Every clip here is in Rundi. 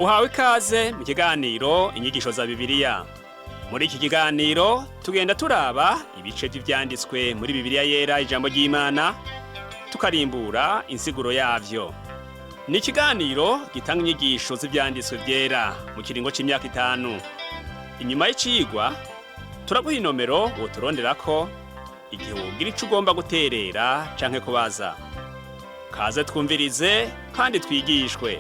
Uhawe ikaze mu kiganiro Inyigisho za Bibiliya. Muri iki kiganiro tugenda turaba ibice by'ivyanditswe muri Bibiliya Yera, ijambo ry'Imana, tukarimbura insiguro yavyo. Ni ikiganiro gitanga inyigisho z'ivyanditswe vyera mu kiringo c'imyaka 5. Inyuma y'icigwa turaguha inomero woturonderako igihe wogira ico ugomba guterera canke kubaza. Kaze twumvirize kandi twigishwe.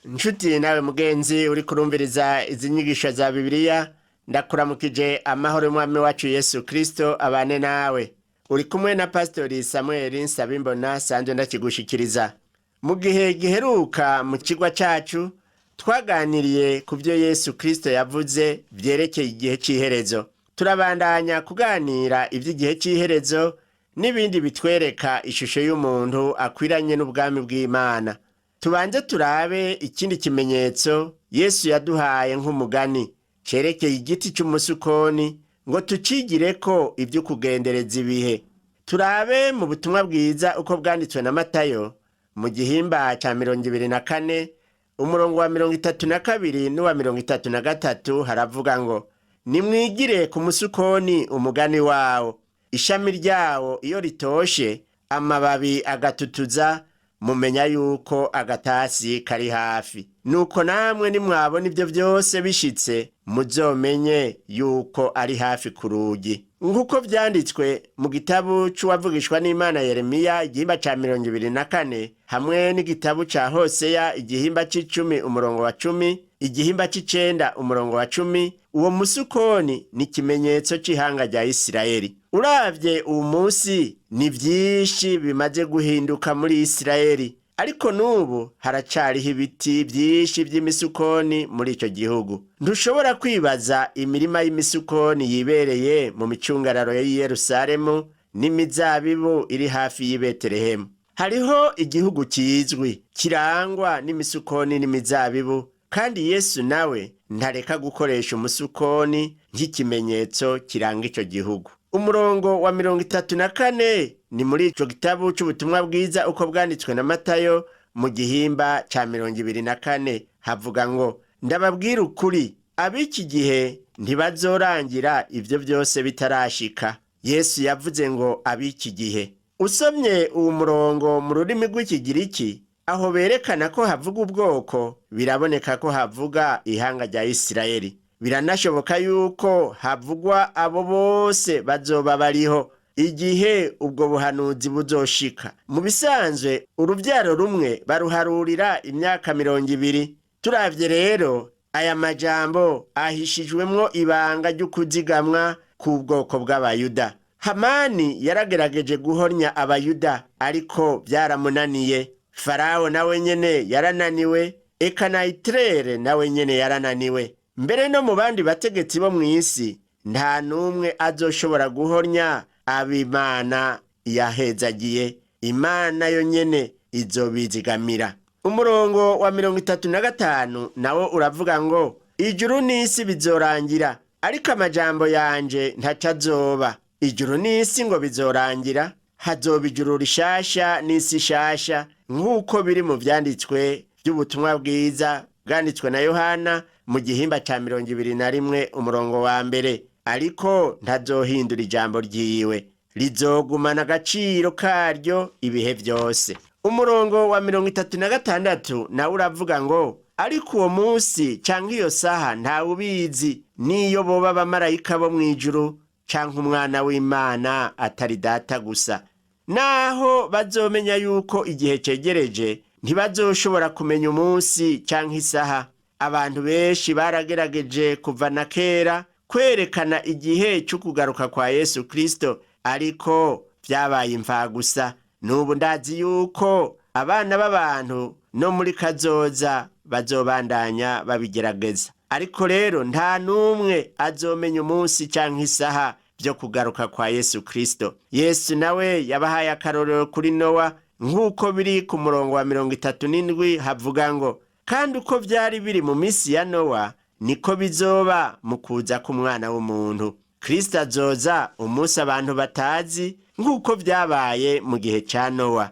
Nshuti nawe mugenzi uri kurumviriza izi nyigisho za Bibiliya, ndakuramukije amahoro y'Umwami wacu Yesu Kristo abane nawe. Uri kumwe na Pastori Samuel Nsabimbona, sanzwe ndakigushikiriza. Mu gihe giheruka mu kigwa cacu twaganiriye ku byo Yesu Kristo yavuze vyerekeye igihe c'iherezo. Turabandanya kuganira ivy'igihe c'iherezo n'ibindi bitwereka ishusho y'umuntu akwiranye n'ubwami bw'Imana. Tubanze turabe ikindi kimenyetso Yesu yaduhaye nk'umugani cerekeye igiti c'umusukoni, ngo tucigireko ivyo kugendereza ibihe. Turabe mu butumwa bwiza uko bwanditswe na Matayo mu gihimba ca 24, umurongo wa 32 n'uwa 33, haravuga ngo: "Nimwigire ku musukoni umugani wawo. Ishami ryawo iyo ritoshe, amababi agatutuza, mumenya yuko agatasi kari hafi. Nuko namwe nimwabona ibyo byose bishitse, muzomenye yuko ari hafi ku rugi." Nk'uko vyanditswe mu gitabo c'uwavugishwa n'Imana Yeremiya, igihimba ca 24, hamwe n'igitabo ca Hoseya, igihimba c'icumi umurongo wa 10, igihimba c'icenda umurongo wa 10, uwo musukoni ni ikimenyetso c'ihanga rya Isirayeli. Uravye uwu munsi, ni vyinshi bimaze guhinduka muri Isirayeli, ariko n'ubu haracariho ibiti vyinshi vy'imisukoni muri ico gihugu. Ntushobora kwibaza imirima y'imisukoni yibereye mu micungararo y'i Yerusalemu n'imizabibu iri hafi y'i Betelehemu. Hariho igihugu kizwi kirangwa n'imisukoni n'imizabibu, kandi Yesu nawe ntareka gukoresha umusukoni nk'ikimenyetso kiranga ico gihugu. Umurongo wa 34 ni muri ico gitabo c'ubutumwa bwiza uko bwanditswe na Matayo mu gihimba ca 24, havuga ngo: "Ndababwira ukuri, ab'iki gihe ntibazorangira ivyo byose bitarashika." Yesu yavuze ngo ab'iki gihe. Usomye uwo murongo mu rurimi rw'Ikigiriki, aho berekana ko havuga ubwoko, biraboneka ko havuga ihanga rya Isirayeli. Biranashoboka yuko havugwa abo bose bazoba bariho igihe ubwo buhanuzi buzoshika. Mu bisanzwe uruvyaro rumwe baruharurira imyaka 20. Turavye rero, aya majambo ahishijwemwo ibanga ry'ukuzigamwa k'ubwoko bw'Abayuda. Hamani yaragerageje guhonya Abayuda, ariko byaramunaniye. Farawo nawe nyene yarananiwe, eka na Itirere nawe nyene yarananiwe. Mbere no mu bandi bategetsi bo mw'isi nta n'umwe azoshobora guhonya ab'Imana yahezagiye. Imana yo nyene izobizigamira. Umurongo wa 35 nawo uravuga ngo: "Ijuru n'isi bizorangira, ariko amajambo yanje ntacazoba." Ijuru n'isi ngo bizorangira, hazoba ijuru rishasha n'isi shasha, nk'uko biri mu vyanditswe by'ubutumwa bwiza bwanditswe na Yohana mu gihimba ca 21 umurongo wa 1. Ariko ntazohindura ijambo ryiwe, rizogumana agaciro karyo ibihe vyose. Umurongo wa 36 nawe uravuga ngo: "Ariko uwo munsi canke iyo saha ntawubizi, niyo boba abamarayika bo mw'ijuru canke Umwana w'Imana, atari Data gusa." Naho bazomenya yuko igihe cegereje, ntibazoshobora kumenya umunsi canke isaha. Abantu benshi baragerageje kuva na kera kwerekana igihe cyo kugaruka kwa Yesu Kristo, ariko vyabaye imfagusa. N'ubu ndazi yuko abana b'abantu no muri kazoza bazobandanya babigerageza, ariko rero nta n'umwe azomenya umunsi canke isaha byo kugaruka kwa Yesu Kristo. Yesu nawe yabahaye akarorero kuri Nowa, nk'uko biri ku murongo wa 37, havuga ngo: "Kandi uko vyari biri mu minsi ya Nowa, niko bizoba mu kuza k'Umwana w'umuntu." Kristo azoza umunsi abantu batazi. nk'uko byabaye mu gihe cya Nowa.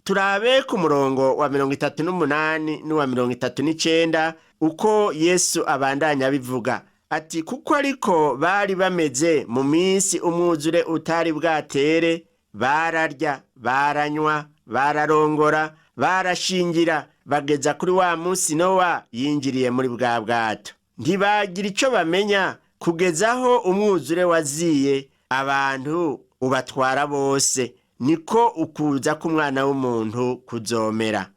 Turabe ku murongo wa 38 n'uwa 39 uko Yesu abandanya abivuga ati: "Kuko ariko bari bameze mu minsi umwuzure utari bwatere, bararya, baranywa, bararongora, barashingira, bageza kuri wa munsi Nowa yinjiriye muri bwa bwato. Ntibagira ico bamenya kugeza aho umwuzure waziye abantu ubatwara bose, niko ukuza k'umwana w'umuntu kuzomera."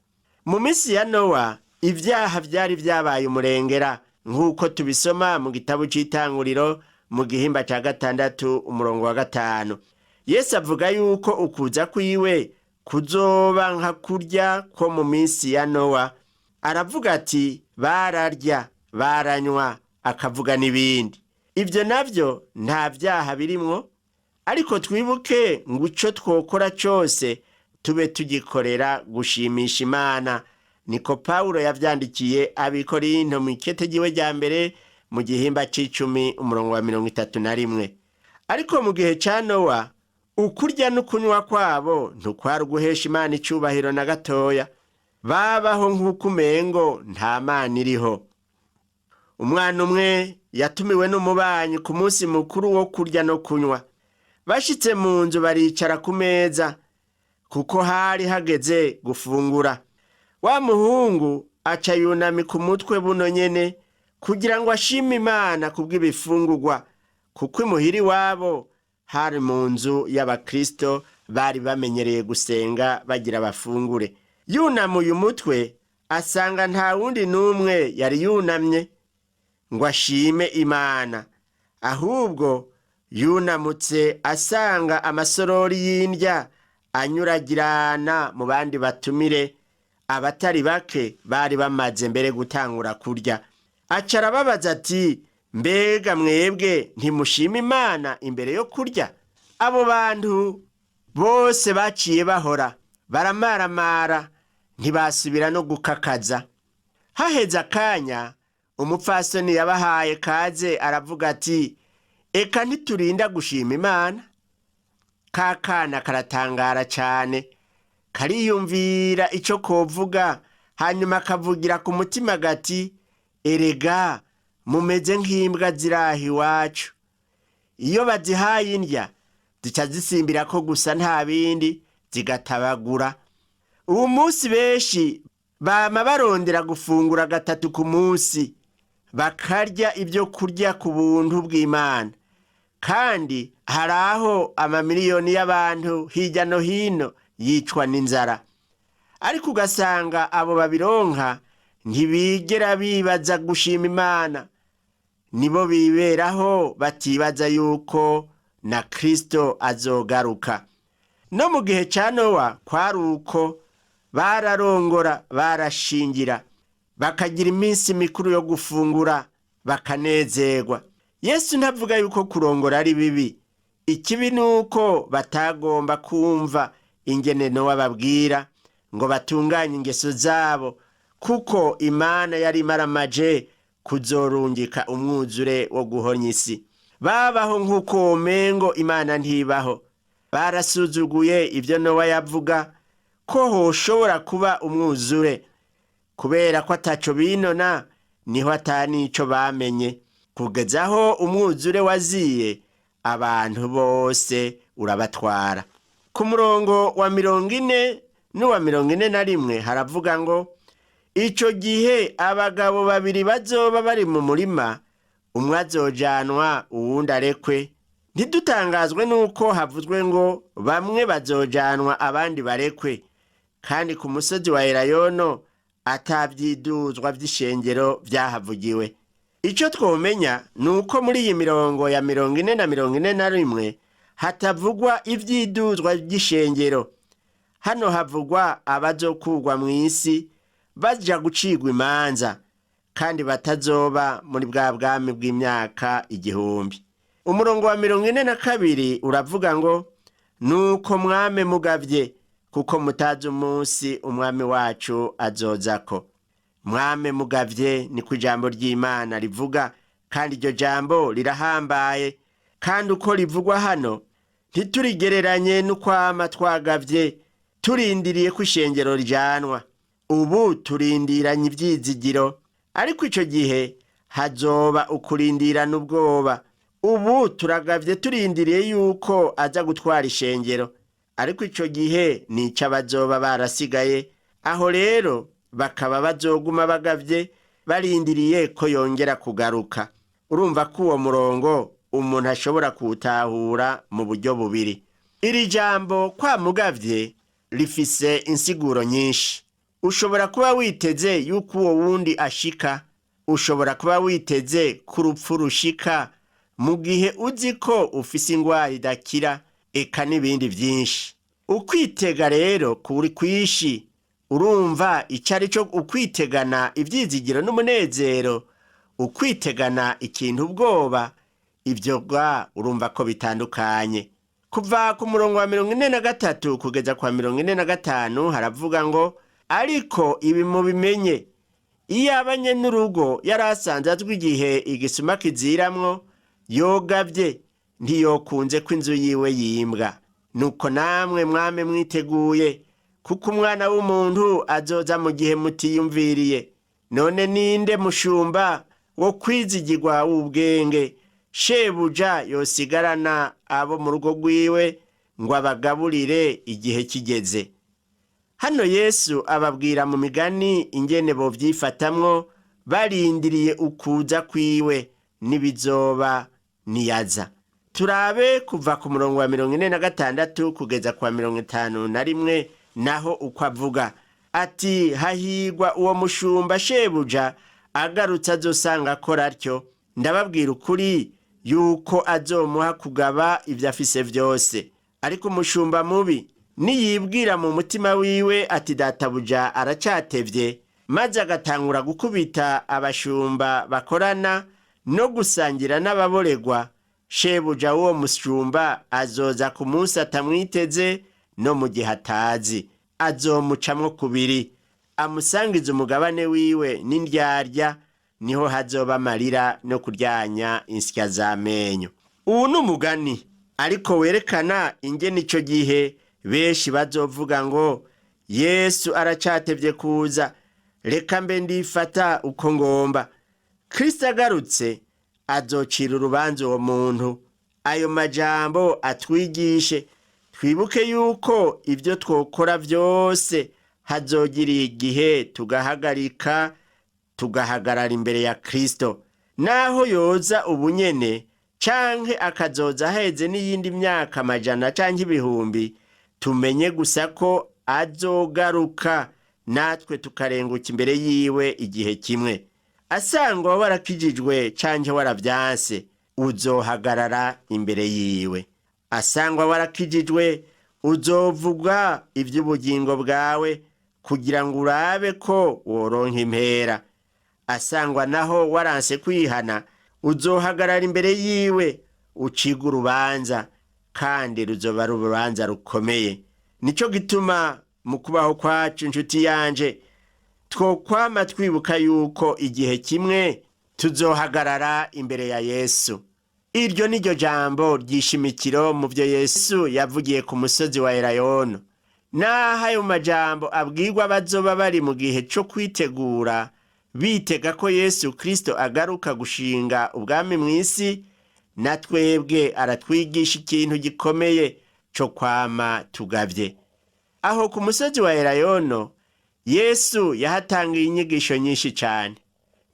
Mu minsi ya Nowa ibyaha byari byabaye umurengera, nk'uko tubisoma mu gitabo cy'Itanguriro mu gihimba cya 6 umurongo wa 5. Yesu avuga yuko ukuza kwiwe kuzoba nka kurya ko mu minsi ya Nowa. Aravuga ati: "Bararya, baranywa", akavuga n'ibindi. Ibyo nabyo nta byaha birimwo, ariko twibuke ngo icyo twokora cyose tube tugikorera gushimisha Imana. Niko Pawulo yabyandikiye Abikorinto mu ikete ryiwe rya mbere mu gihimba c'icumi umurongo wa 31. Ariko mu gihe ca Nowa ukurya n'ukunywa kwabo ntukwari uguhesha Imana icubahiro na gatoya. Babaho nk'uko umengo nta Mana iriho. Umwana umwe yatumiwe n'umubanyi ku munsi mukuru wo kurya no kunywa. Bashitse mu nzu baricara ku meza kuko hari hageze gufungura. Wa muhungu aca yunamika umutwe buno nyene kugira ngo ashime Imana kubw'ibifungurwa, kuko imuhira iwabo hari mu nzu y'abakristo bari bamenyereye gusenga bagira bafungure. Yunamuye umutwe asanga nta wundi n'umwe yari yunamye ngo ashime Imana, ahubwo yunamutse asanga amasorori y'indya anyuragirana mu bandi batumire. Abatari bake bari bamaze mbere gutangura kurya. Aca arababaza ati: "Mbega mwebwe ntimushima Imana imbere yo kurya?" Abo bantu bose baciye bahora baramaramara, ntibasubira no gukakaza. Haheze akanya umupfasoni yabahaye kaze aravuga ati: "Eka ntiturinda gushima Imana." Ka kana karatangara cyane, kariyumvira icyo kovuga, hanyuma kavugira ku mutima gati: "Erega mumeze nk'imbwa ziraha iwacu, iyo bazihaye indya zica zisimbira ko gusa nta bindi, zigatabagura." Ubu munsi benshi bama barondera gufungura gatatu ku munsi, bakarya ibyo kurya ku buntu bw'Imana, kandi hari aho amamiliyoni y'abantu hirya no hino yicwa n'inzara, ariko ugasanga abo babironka ntibigera bibaza gushima Imana. Nibo biberaho batibaza yuko na Kristo azogaruka. No mu gihe cya Nowa kwari uko: bararongora, barashingira, bakagira iminsi mikuru yo gufungura, bakanezerwa. Yesu ntavuga yuko kurongora ari bibi. Ikibi ni uko batagomba kumva ingene Nowa babwira ngo batunganye ingeso zabo, kuko Imana yari imaramaje kuzorungika umwuzure wo guhonya isi. Babaho nk'uko womengo Imana ntibaho. Barasuzuguye ibyo Nowa yavuga ko hoshobora kuba umwuzure. Kubera ko ataco binona, niho atanico bamenye kugeza aho umwuzure waziye abantu bose urabatwara. Ku murongo wa 40 n'uwa 41 haravuga ngo: "Ico gihe abagabo babiri bazoba bari mu murima, umwe azojanwa uwundi arekwe." Ntidutangazwe n'uko havuzwe ngo bamwe bazojanwa abandi barekwe, kandi ku musozi wa Elayono atavyiduzwa vy'ishengero vyahavugiwe. Ico twomenya ni uko muri iyi mirongo ya 40 na 41 hatavugwa ivyiduzwa vy'ishengero. Hano havugwa abazokurwa mu isi baja gucirwa imanza, kandi batazoba muri bwa bwami bw'imyaka 1000. Umurongo wa 42 uravuga ngo: "Nuko mwame mugavye, kuko mutazi umunsi umwami wacu azozako." Mwame mugavye, niko ijambo ry'Imana rivuga, kandi iryo jambo rirahambaye. Kandi uko rivugwa hano Ntiturigereranye n'ukwama twagavye turindiriye ko ishengero rijanwa. Ubu turindiranye ivyizigiro, ariko ico gihe hazoba ukurindirana ubwoba. Ubu turagavye turindiriye yuko aza gutwara ishengero, ariko ico gihe nica bazoba barasigaye. Aho rero bakaba bazoguma bagavye barindiriye ko yongera kugaruka. Urumva ko uwo murongo umuntu ashobora kuwutahura mu buryo bubiri. Iri jambo kwamugavye rifise insiguro nyinshi. Ushobora kuba witeze yuko uwo wundi ashika, ushobora kuba witeze ko urupfu rushika mu gihe uzi ko ufise ingwara idakira, eka n'ibindi vyinshi. Ukwitega rero kuri kwishi. Urumva ico ari cyo ukwitegana ivyizigiro n'umunezero, ukwitegana ikintu ubwoba, ibyo bwa urumva ko bitandukanye. Kuva ku murongo wa 43 kugeza kwa 45 haravuga ngo: ariko ibi mubimenye, iyo abanye n'urugo yari asanze azwi igihe igisuma kiziramwo, yogavye ntiyokunze ko inzu yiwe yimbwa. Nuko namwe mwame mwiteguye, kuko umwana w'umuntu azoza mu gihe mutiyumviriye. None ninde mushumba wo kwizigirwa w'ubwenge, shebuja yosigarana abo mu rugo rwiwe ngo abagaburire igihe kigeze? Hano Yesu ababwira mu migani ingene bovyifatamwo barindiriye ukuza kwiwe n'ibizoba niyaza. Turabe kuva ku murongo wa 46 kugeza kwa 51, naho uko avuga ati: hahigwa uwo mushumba shebuja agarutse azosanga akora atyo. Ndababwira ukuri yuko azomuha kugaba ibyo afise vyose. Ariko umushumba mubi niyibwira mu mutima wiwe ati databuja aracatevye, maze agatangura gukubita abashumba bakorana no gusangira n'ababoregwa, shebuja w'uwo mushumba azoza ku munsi atamwiteze no mu gihe atazi, azomucamwo kubiri, amusangize umugabane wiwe n'indyarya. Niho hazoba amarira no kuryanya insya z'amenyo. Ubu ni umugani ariko werekana ingene ico gihe benshi bazovuga ngo Yesu aracatevye kuza, reka mbe ndifata uko ngomba. Kristo agarutse azocira urubanza uwo muntu. Ayo majambo atwigishe twibuke yuko ibyo twokora byose hazogiriye igihe tugahagarika, tugahagarara imbere ya Kristo. Naho yoza ubunyene canke akazoza aheze n'iyindi myaka amajana canke ibihumbi, tumenye gusa ko azogaruka natwe tukarenguka imbere yiwe igihe kimwe. Asangwa warakijijwe canke waravyanse, uzohagarara imbere yiwe. Asangwa warakijijwe, uzovuga ivy'ubugingo bwawe kugira ngo urabe ko woronka impera. Asangwa naho waranse kwihana, uzohagarara imbere yiwe uciga urubanza, kandi ruzoba ari urubanza rukomeye. Nico gituma mu kubaho kwacu, inshuti yanje, twokwama twibuka yuko igihe kimwe tuzohagarara imbere ya Yesu. Iryo ni ryo jambo ry'ishimikiro mu byo Yesu yavugiye ku musozi wa Elayono. Naho ayo majambo abwirwa abazoba bari mu gihe cyo kwitegura, bitega ko Yesu Kristo agaruka gushinga ubwami mu isi, na twebwe aratwigisha ikintu gikomeye cyo kwama tugavye. Aho ku musozi wa Elayono, Yesu yahatangiye inyigisho nyinshi cyane.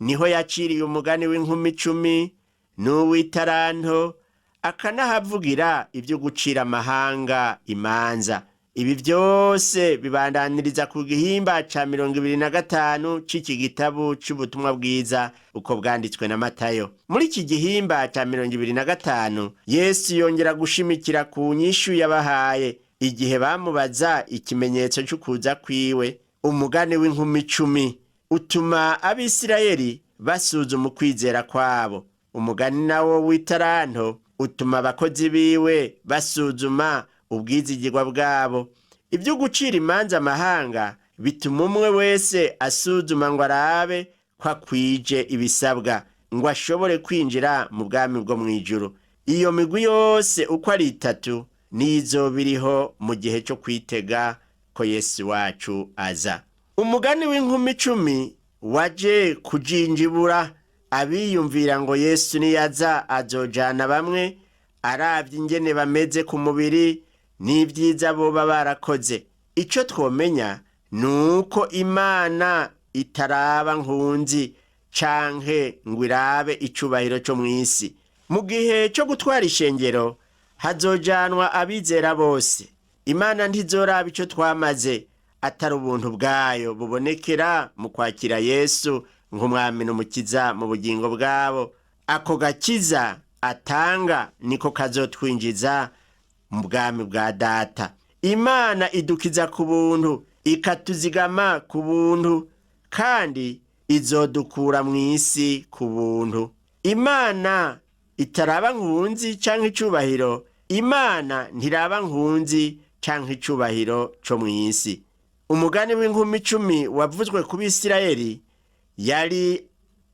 Niho yaciriye umugani w'inkumi 10 n'uw'itaranto, akanahavugira ibyo gucira amahanga imanza. Ibi byose bibandaniriza ku gihimba ca 25 c'iki gitabo c'ubutumwa bwiza uko bwanditswe na Matayo. Muri iki gihimba ca 25, Yesu yongera gushimikira ku nyishu yabahaye igihe bamubaza ikimenyetso c'ukuza kwiwe. Umugani w'inkumi 10 utuma Abisirayeli basuzuma ukwizera kwabo. Umugani nawo w'itaranto utuma abakozi biwe basuzuma ubwizigirwa bwabo. Ibyo gucira imanza amahanga bituma umwe wese asuzuma ngo arabe ko akwije ibisabwa ngo ashobore kwinjira mu bwami bwo mu ijuru. Iyo migwi yose uko ari itatu n'izoba iriho mu gihe cyo kwitega ko Yesu wacu aza. Umugani w'inkumi 10 waje kujinjibura abiyumvira ngo Yesu niyaza azojana bamwe aravye ingene bameze ku mubiri n'ibyiza boba barakoze. Ico twomenya ni uko Imana itaraba nkunzi canke ngo irabe icubahiro co mw'isi. Mu gihe co gutwara ishengero hazojanwa abizera bose. Imana ntizoraba ico twamaze atari ubuntu bwayo bubonekera mu kwakira Yesu nk'umwami n'umukiza mu bugingo bwabo. Ako gakiza atanga niko kazotwinjiza mu bwami bwa Data. Imana idukiza ku buntu, ikatuzigama ku buntu, kandi izodukura mu isi ku buntu. Imana itaraba nkunzi canke icubahiro. Imana ntiraba nkunzi canke icubahiro co mw'isi. Umugani w'inkumi 10 wavuzwe ku Bisirayeli yari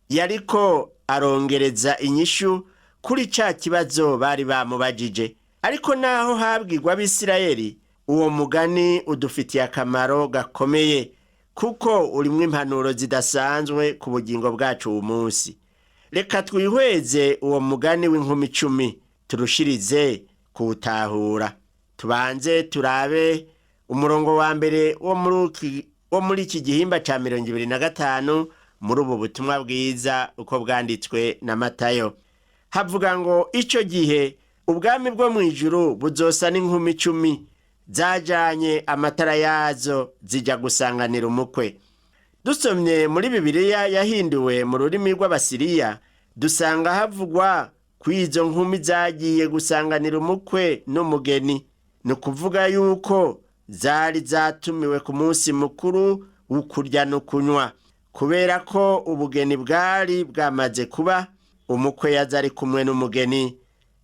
yariko arongereza inyishu kuri ca kibazo bari bamubajije. Ariko naho habwirwa Abisirayeli, uwo mugani udufitiye akamaro gakomeye kuko urimwo impanuro zidasanzwe ku bugingo bwacu uwu munsi. Reka twihweze uwo mugani w'inkumi 10 turushirize kuwutahura. Tubanze turabe umurongo wa mbere wo muri iki gihimba ca 25 muri ubu butumwa bwiza uko bwanditswe na Matayo. Havuga ngo ico gihe ubwami bwo mw'ijuru buzosa n'inkumi 10 zajanye amatara yazo zija gusanganira umukwe. Dusomye muri Bibiliya yahinduwe mu rurimi rw'Abasiriya, dusanga havugwa ko izo nkumi zagiye gusanganira umukwe n'umugeni. Ni ukuvuga yuko zari zatumiwe ku munsi mukuru w'ukurya no kunywa. Kubera ko ubugeni bwari bwamaze kuba, umukwe yaza ari kumwe n'umugeni,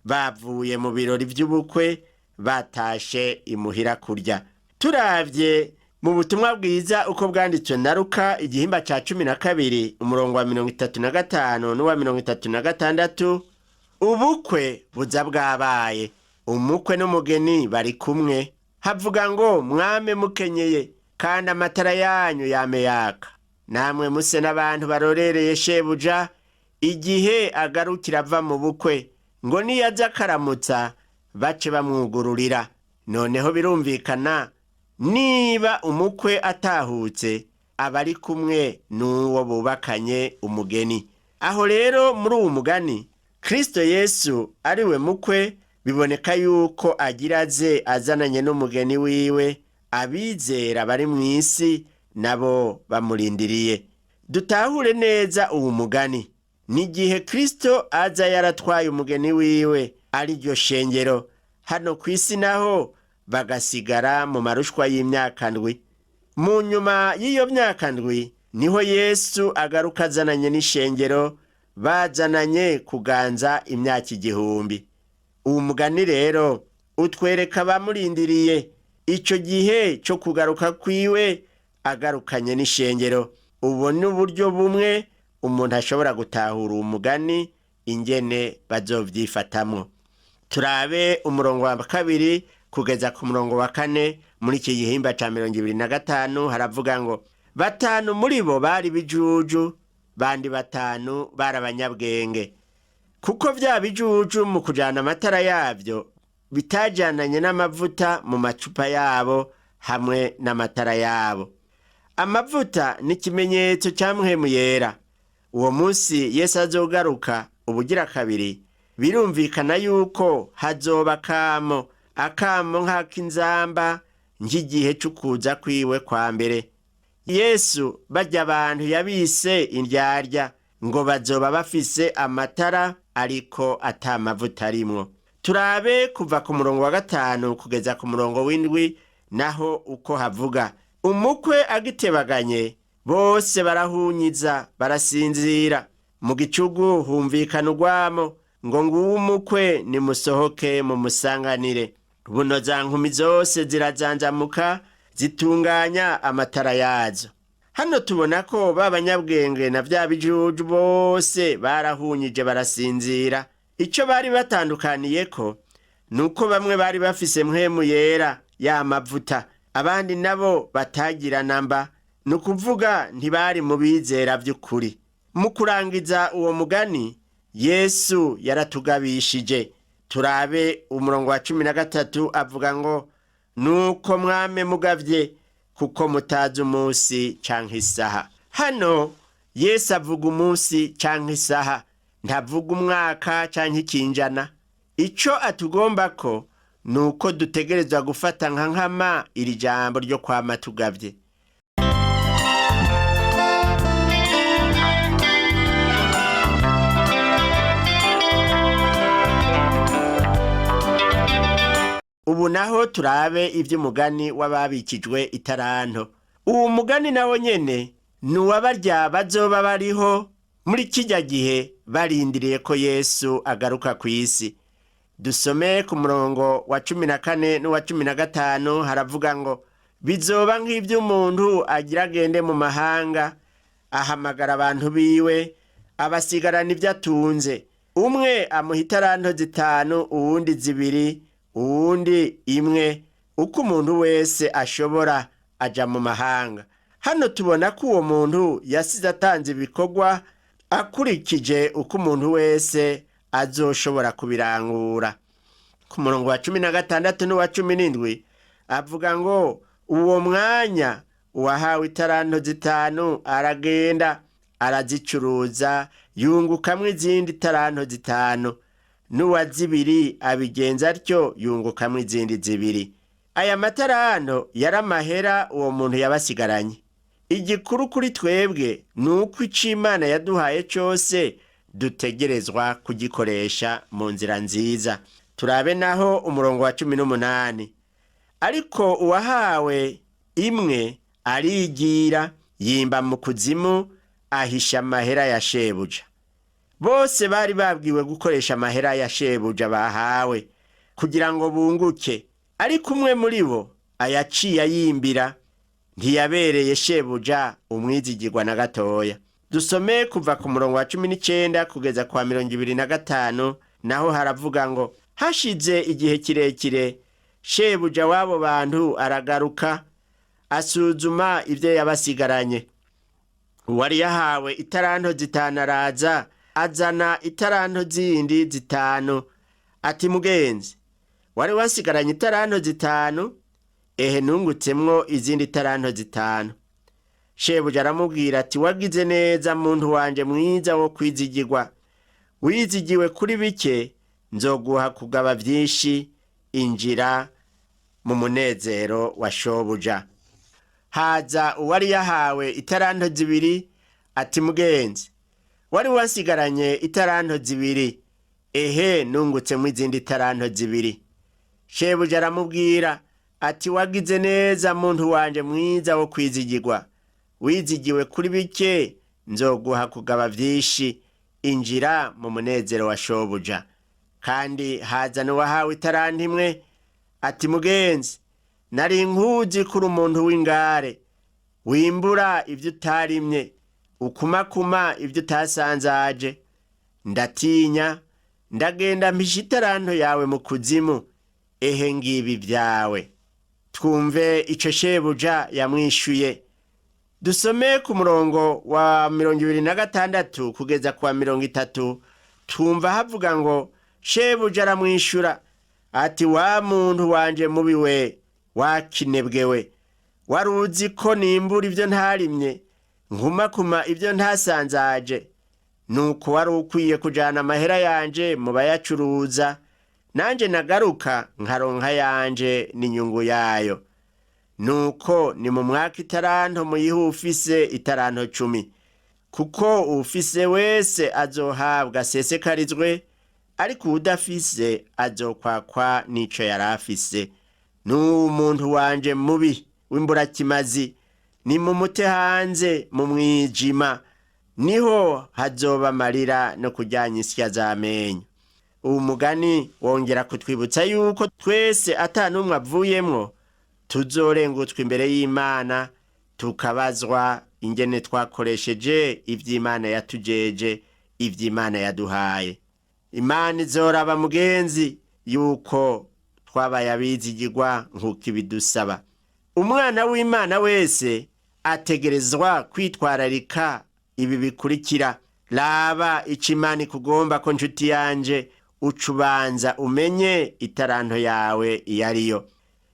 bavuye mu birori by'ubukwe batashe imuhira kurya. Turavye mu butumwa bwiza uko bwanditswe na Luka igihimba ca 12 umurongo wa 35 n'uwa 36, ubukwe buza bwabaye, umukwe n'umugeni bari kumwe. Havuga ngo mwame mukenyeye kandi amatara yanyu yame yaka, namwe muse n'abantu barorereye shebuja igihe agarukira ava mu bukwe, ngo niyaza akaramutsa bace bamwugururira. Noneho birumvikana, niba umukwe atahutse aba ari kumwe n'uwo bubakanye umugeni. Aho rero muri uwo mugani Kristo Yesu ari we mukwe, biboneka yuko agira aze azananye n'umugeni wiwe. Abizera bari mu isi nabo bamurindiriye. Dutahure neza uwo mugani. N'igihe Kristo aza yaratwaye umugeni wiwe ari ryo shengero, hano ku isi naho bagasigara mu marushwa y'imyaka 7. Mu nyuma y'iyo myaka 7 niho Yesu agaruka azananye n'ishengero, bazananye kuganza imyaka 1000. Uwo mugani rero utwereka abamurindiriye ico gihe cyo kugaruka kwiwe agarukanye n'ishengero. Ubu ni uburyo bumwe umuntu ashobora gutahura uwo mugani ingene bazovyifatamwo. Turabe umurongo wa 2 kugeza ku murongo wa 4 muri iki gihimba ca 25. Haravuga ngo 5 muri bo bari bijuju, bandi 5 bari abanyabwenge. Kuko vya bijuju mu kujana amatara yavyo bitajananye n'amavuta mu macupa yabo hamwe n'amatara yabo. Amavuta ni ikimenyetso ca Mpwemu Yera. Uwo munsi Yesu azogaruka ubugira kabiri, birumvikana yuko hazoba akamo, akamo nk'ak'inzamba nk'igihe c'ukuza kwiwe kwa mbere. Yesu barya abantu yabise indyarya ngo bazoba bafise amatara ariko ata mavuta arimwo. Turabe kuva ku murongo wa 5 kugeza ku murongo w'7, naho uko havuga umukwe agitebaganye bose barahunyiza barasinzira. Mu gicugu humvikana urwamo ngo nguwo umukwe, nimusohoke mumusanganire. Buno za nkumi zose zirazanzamuka zitunganya amatara yazo. Hano tubona ko ba banyabwenge na vya bijuju bose barahunyije barasinzira. Ico bari batandukaniye ko Ni uko bamwe bari bafise mpwemu yera ya mavuta, abandi nabo batagira namba, ni ukuvuga ntibari mu bizera by'ukuri. Mu kurangiza uwo mugani, Yesu yaratugabishije. Turabe umurongo wa 13, avuga ngo: "Nuko mwame mugavye, kuko mutazi umunsi canke isaha." Hano Yesu avuga umunsi canke isaha, ntavuga umwaka canke ikinjana. Ico atugomba ko ni uko dutegerezwa gufata nka nkama iri jambo ryo kwama tugavye. Ubu naho turabe iby'umugani w'ababikijwe itaranto. Uwo mugani nawo nyene ni uwabarya bazoba bariho muri kijya gihe barindiriye ko Yesu agaruka ku isi. Dusome ku murongo wa 14 n'uwa 15, haravuga ngo: "Bizoba nk'iby'umuntu agira agende mu mahanga, ahamagara abantu biwe, abasigarana ibyo atunze. Umwe amuha itaranto 5, uwundi 2, uwundi 1, uko umuntu wese ashobora, aja mu mahanga." Hano tubona ko uwo muntu yasize atanze ibikorwa akurikije uko umuntu wese azoshobora kubirangura. Ku murongo wa 16 n'uwa 17 avuga ngo: "Uwo mwanya uwahawe itaranto 5 aragenda arazicuruza, yungukamwo izindi taranto 5. N'uwa 2 abigenza atyo, yungukamwo izindi 2." Aya mataranto yari amahera uwo muntu yabasigaranye. Igikuru kuri twebwe ni uko ico Imana yaduhaye cose dutegerezwa kugikoresha mu nzira nziza. Turabe naho umurongo wa 18: "Ariko uwahawe 1 arigira, yimba mu kuzimu, ahisha amahera ya shebuja." Bose bari babwiwe gukoresha amahera ya shebuja bahawe kugira ngo bunguke, ariko umwe muri bo ayaciye ayimbira, ntiyabereye shebuja umwizigirwa na gatoya. Dusome kuva ku murongo wa 19 kugeza kwa 25, naho haravuga ngo: "Hashize igihe kirekire, shebuja w'abo bantu aragaruka, asuzuma ibyo yabasigaranye. Uwari yahawe itaranto 5 araza, azana itaranto zindi 5, ati: 'Mugenzi, wari wasigaranye itaranto 5, ehe nungutsemwo izindi taranto 5.' Shebuja aramubwira ati: 'Wagize neza, muntu wanje mwiza wo kwizigirwa. Wizigiwe kuri bike, nzoguha kugaba byinshi. Injira mu munezero wa shobuja.' Haza uwari yahawe itaranto 2, ati: 'Mugenzi, wari wasigaranye itaranto 2, ehe nungutsemo izindi taranto 2.' Shebuja aramubwira ati: 'Wagize neza, muntu wanje mwiza wo kwizigirwa. Wizigiwe kuri bike, nzoguha kugaba byinshi. Injira mu munezero wa shobuja.' Kandi haza n'uwahawe itaranto 1, ati: 'Mugenzi, nari nkuzi kuri umuntu w'ingare, wimbura ibyo utarimye, ukumakuma ibyo utasanzaje. Ndatinya, ndagenda mpisha itaranto yawe mu kuzimu. Ehe ngibi byawe.' Twumve ico shebuja yamwishuye. Dusome ku murongo wa 26 kugeza ku wa 30, twumva havuga ngo: "Shebuja aramwishyura ati: 'Wa muntu wanje mubi we, wakinebwe we, wari uzi ko nimbura ibyo ntarimye, nkumakuma ibyo ntasanzaje. Nuko wari ukwiye kujana amahera yanje mu bayacuruza, nanje nagaruka nkaronka yanje n'inyungu yayo. Nuko ni mu mwaka itaranto, muyihe ufise itaranto 10, kuko ufise wese azohabwa asesekarizwe, ariko uwudafise azokwakwa n'ico yari afise. N'uwo muntu wanje mubi w'imburakimazi nimumute hanze mu mwijima, niho hazoba amarira no kujyanya insya z'amenyo.'" Uwo mugani wongera kutwibutsa yuko twese ata n'umwe avuyemwo tuzorengutswa imbere y'Imana, tukabazwa ingene twakoresheje ivy'Imana yatujeje, ivy'Imana yaduhaye. Imana izoraba, mugenzi. yuko twabaye abizigirwa nk'uko ibidusaba. Umwana w'Imana wese ategerezwa kwitwararika ibi bikurikira. Raba icyo Imana ikugomba ko, nshuti yanje, uca ubanza umenye itaranto yawe iyo ariyo.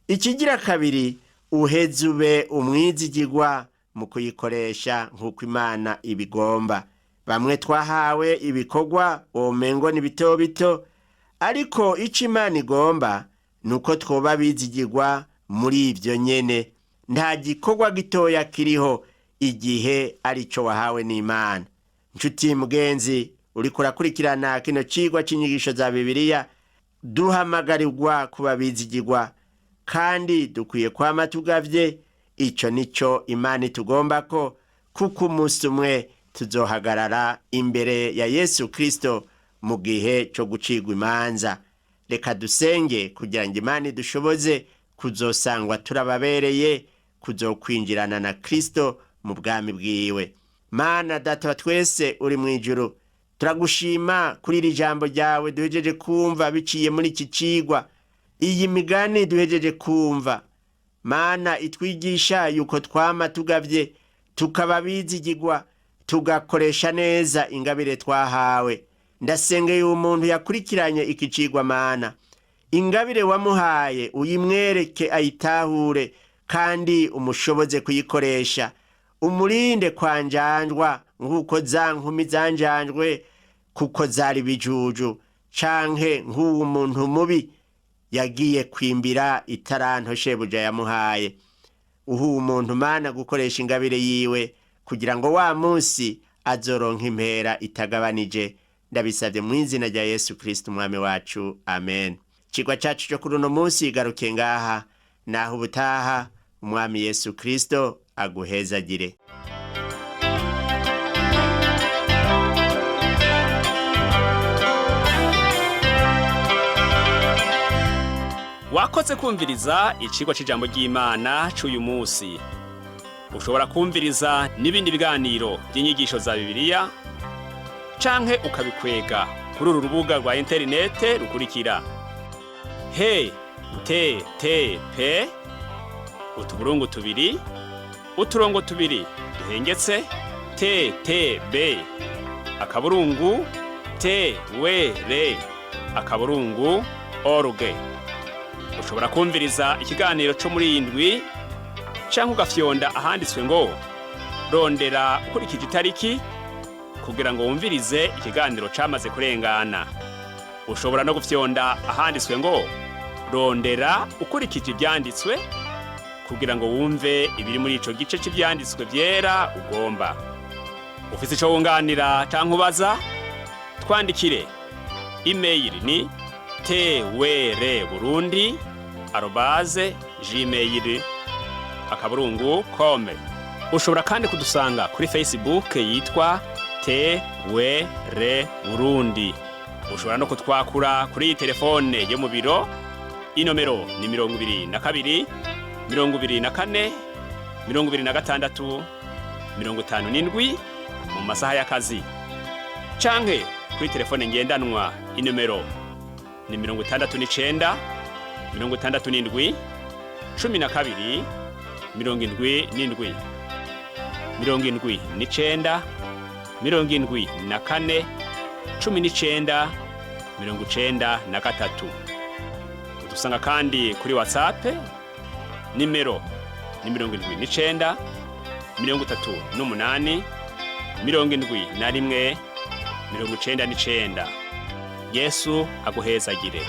Ikigira kabiri, uheze ube umwizigirwa mu kuyikoresha nk'uko Imana ibigomba. Bamwe twahawe ibikorwa womengo ni bito bito, ariko icyo Imana igomba ni uko twoba bizigirwa muri ibyo nyene. Nta gikorwa gitoya kiriho igihe arico wahawe n'Imana. Nshuti mugenzi uriko urakurikirana kino cigwa c'inyigisho za Bibiliya, duhamagarirwa kuba bizigirwa kandi dukwiye kwama tugavye. Ico nico Imana itugomba ko, kuko umunsi umwe tuzohagarara imbere ya Yesu Kristo mu gihe cyo gucirwa imanza. Reka dusenge kugira ngo Imana idushoboze kuzosangwa turababereye kuzokwinjirana na Kristo mu bwami bwiwe. Mana Data wa twese uri mu ijuru, turagushima kuri iri jambo ryawe duhejeje kumva biciye muri iki cigwa, iyi migani duhejeje kumva. Mana, itwigisha yuko twama tugavye, tukaba bizigirwa, tugakoresha neza ingabire twahawe. Ndasengeye umuntu yakurikiranye iki cigwa. Mana, ingabire wamuhaye uyimwereke ayitahure kandi umushoboze kuyikoresha. Umurinde kwanjanjwa nk'uko za nkumi zanjanjwe kuko zari bijuju, canke nk'uwo muntu mubi yagiye kwimbira itaranto shebuja yamuhaye. Uhu umuntu, Mana, gukoresha ingabire yiwe kugira ngo wa munsi azoronka impera itagabanije. Ndabisabye mu izina rya Yesu Kristo umwami wacu, amen. Ikigwa cacu cyo kuri uno munsi igaruke ngaha. Naho ubutaha, umwami Yesu Kristo aguhezagire. Wakoze kumviriza icigwa c'ijambo ry'Imana c'uyu munsi. Ushobora kumviriza n'ibindi biganiro by'inyigisho za Bibiliya canke ukabikwega kuri uru rubuga rwa interinete rukurikira: he te te pe utuburungu tubiri uturongo tubiri duhengetse te te be akaburungu te we re akaburungu org. Ushobora kumviriza ikiganiro cyo muri iyi ndwi canke ugafyonda ahanditswe ngo "Rondera ukurikije itariki" kugira ngo wumvirize ikiganiro camaze kurengana. Ushobora no gufyonda ahanditswe ngo "Rondera ukurikije ivyanditswe" kugira ngo wumve ibiri muri ico gice c'ivyanditswe vyera ugomba. Ufise ico wunganira canke ubaza, twandikire. Email ni twrburundi@gmail.com. Ushobora kandi kudusanga kuri Facebook yitwa TWR Burundi. Ushobora no kutwakura kuri iyi telefone yo mu biro. Inomero ni 22 24 26 57 mu masaha y'akazi, canke kuri telefone ngendanwa, inomero ni 69 67 12 77, 79 74 19 93. Udusanga kandi kuri WhatsApp, nimero ni 79 38 71 99. Yesu aguhezagire.